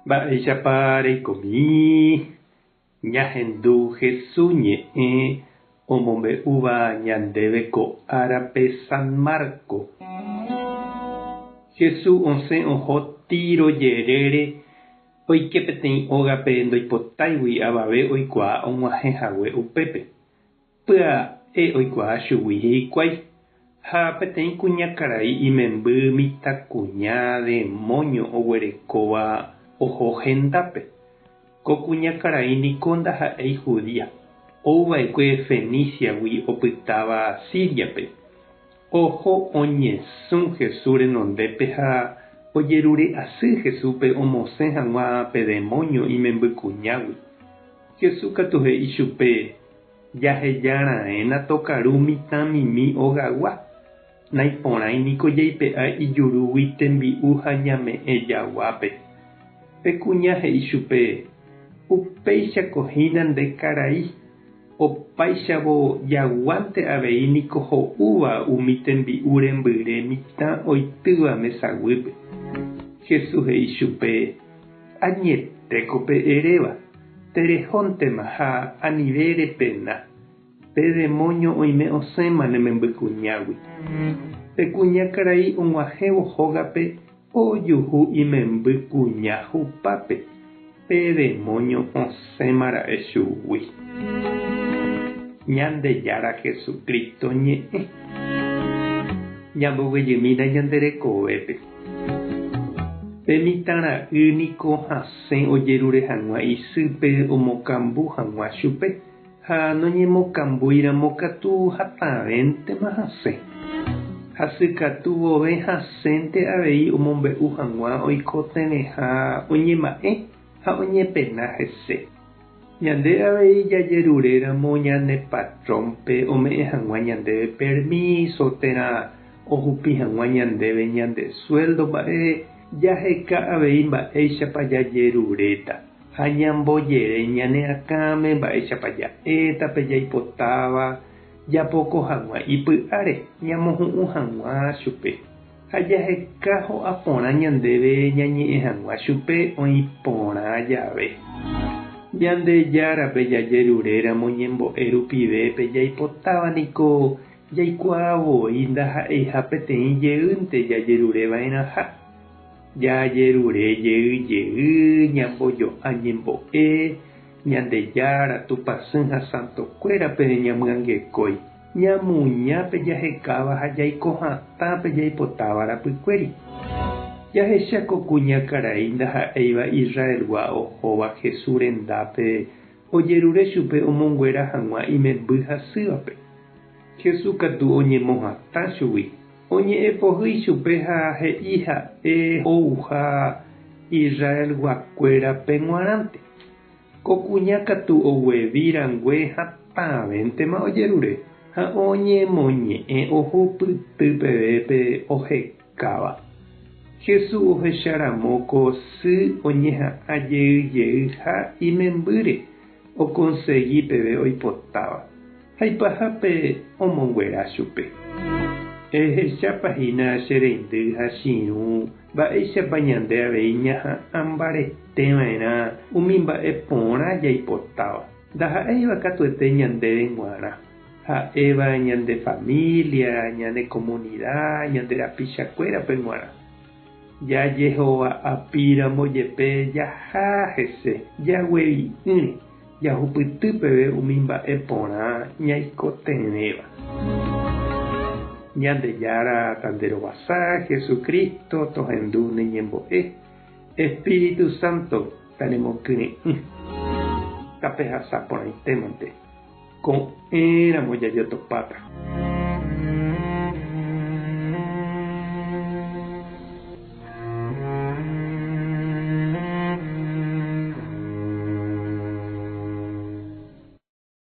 Mba'éichapa reikomi? Ñahendu Hesu ñe'ẽ omombe'úva ñandéve ko árape San Marco. Hesu osẽ oho Tiro jerére oike peteĩ ógape ndoipotáigui avave oikuaa og̃uahẽ hague upépe. Pya'e oikuaa chugui hikuái, ha peteĩ kuñakarai imemby mitãkuña demóño oguerekóva oho hendápe. Ko kuñakarai niko ndaha'éi judía, ouva'ekue Feníciagui opytáva Síriape. Oho oñesũ Jesús renondépe ha ojerure asy Jesúspe omosẽ hag̃ua pe demóño imembykuñágui. Jesús katu he'i chupe, Jaheja raẽna tokaru mitãmimi ogagua, naiporãi niko jaipe'a ijurúgui tembi'u ha ñame'ẽ jaguápe. Pe kuña he'i chupe, Upéichako hína nde karai, opáichavo jaguánte avei niko ho'úva umi tembi'u rembyre mitã oitýva mesaguýpe. Jesús he'i chupe, Añetéko pe eréva, terehóntema ha anive repena, pe demóño oime osẽma ne membykuñágui. Pe kuñakarai og̃uahẽvo hógape ojuhu imemby kuña hupápe, pe demóño osẽma ra'e chugui. Ñandejára Jesucristo ñe'ẽ. Ñamboguejymína ñande rekovépe. Pe mitãra'y niko hasẽ ojerure hag̃ua isýpe omokambu hag̃ua chupe, ha noñemokambúiramo katu hatãvéntema hasẽ. Hasykatu vove hasẽnte avei omombe'u hag̃ua oikotevẽha oñema'ẽ ha oñepena hese. Ñande avei jajeruréramo ñane patrónpe ome'ẽ hag̃ua ñandéve permíso térã ohupi hag̃ua ñandéve ñande suéldo mba'e, jaheka avei mba'éichapa jajeruréta ha ñambojere ñane akãme mba'éichapa ja'éta pe jaipotáva japoko hag̃ua ipy'áre ñamohu'ũ hag̃ua chupe. Ha jaheka ho'a porã ñandéve ñañe'ẽ hag̃ua chupe oĩ porã jave. Ñandejárape jajeruréramo ñembo'e rupive pe jaipotáva niko jaikuaa voi ndaha'eiha peteĩ jeýnte jajerure va'erãha. Jajerure jey jey ñambojo'a ñembo'e Ñandejára, Tupãsy ha santokuérape ñamyangekói. Ñamuña pe jahekáva ha jaiko hatã pe jaipotáva rapykuéri. Jahecha ko kuñakarai ndaha'éiva Israelgua ohóva Jesús rendápe ojerure chupe omonguera hag̃ua imemby hasývape. Jesús katu oñemohatã chugui, oñe'ẽ pohýi chupe ha he'i ha'e ouha Israelguakuérape g̃uarãnte. Ko kuña katu oguevi rangue hatãvéntema ojerure ha oñemoñe'ẽ ohupyty peve pe ohekáva. Jesús ohecharamo ko sy oñeha'ã jey jeyha imembýre okonsegi peve oipotáva, ha ipahápe omonguera chupe. Ehechápa hína che reindy ha che irũ mba'éichapa ñande avei ñaha'ã mbarete va'erã umi mba'e porã jaipotáva, ndaha'éiva katuete ñandéve g̃uarã, ha'éva ñande familia, ñane komunida, ñande rapichakuérape g̃uarã. Jajehova'apíramo jepe jaha hese jaguevi'ỹre jahupyty peve umi mba'e porã ñaikotevẽva. Ñandejára tanderovasa, Jesucristo tohendu ne ñembo'e, Espíritu Santo tanemokyre'ỹ. Tapehasa porãitémante. Ko'ẽramo jajotopáta.